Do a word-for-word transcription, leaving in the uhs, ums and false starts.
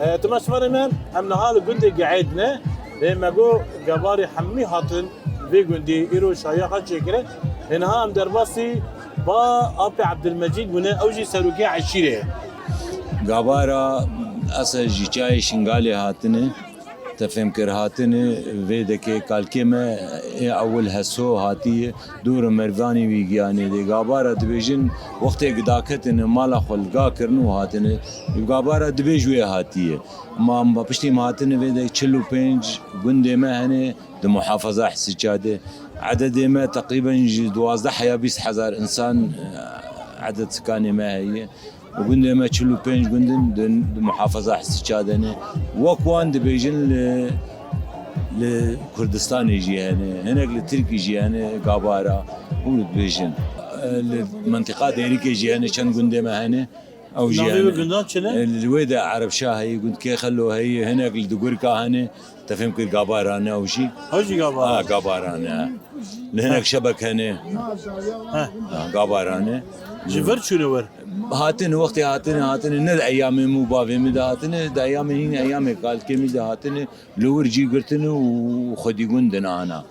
E, temaşevanê me, em niha li gundê Ge'êd ne. Lê me got, gevarê hemî hatin vê gundî, îro şahiya xwe çêkirin. Lê niha em derbasî ba Apê Ebdilmecîd bûne, ew jî serokê eşîrê ye. Gabara ese ji çayê Şingalê hatine, te fêm kir hatine, vê dekê kalkê me ê ewil Heso hatiye, dûr Mervanî wî giyanê dê. Gabara dibêjin, wextê gidaketine mala xwe li ga kirin û hatine, gabara dibêj wê hatiye. Ma, ma piştî me hatine vê de çil û pênc gundê me hene di muhafaza Hisiça de. Ededê me teqrîben ji duwazdeh ya bîst hezar însan, e, eded sikanê me heye. Gundê me çil û pênc gund in di, di muhafaza Hisiça de ne. Wek wan dibêjin li, li Kurdistanê jî hene, hinek li Tirkî jî hene, Gabara, hûn dibêjin. E, li mentiqa Dêrikê jî hene, çend gundê me hene. Ew jî Navê hene. Wê gundan çi ne? E, li wê de Erebşa heye, gund Kêxelo heye, hinek li Digurka hene. Te fêm kir Gabara ne ew jî? Ew jî Gabara. Ha, Gabara ne. Li hinek Şebek hene. Heh. Ha, Gabara ne. Ji vir çûne wir? Hatine, wextê hatine, hatine, ne di eyamê min û bavê min de hatine, di eyamê hîn, eyamê kalkê min de hatine, li wir cî girtine û xwedî gund din ana.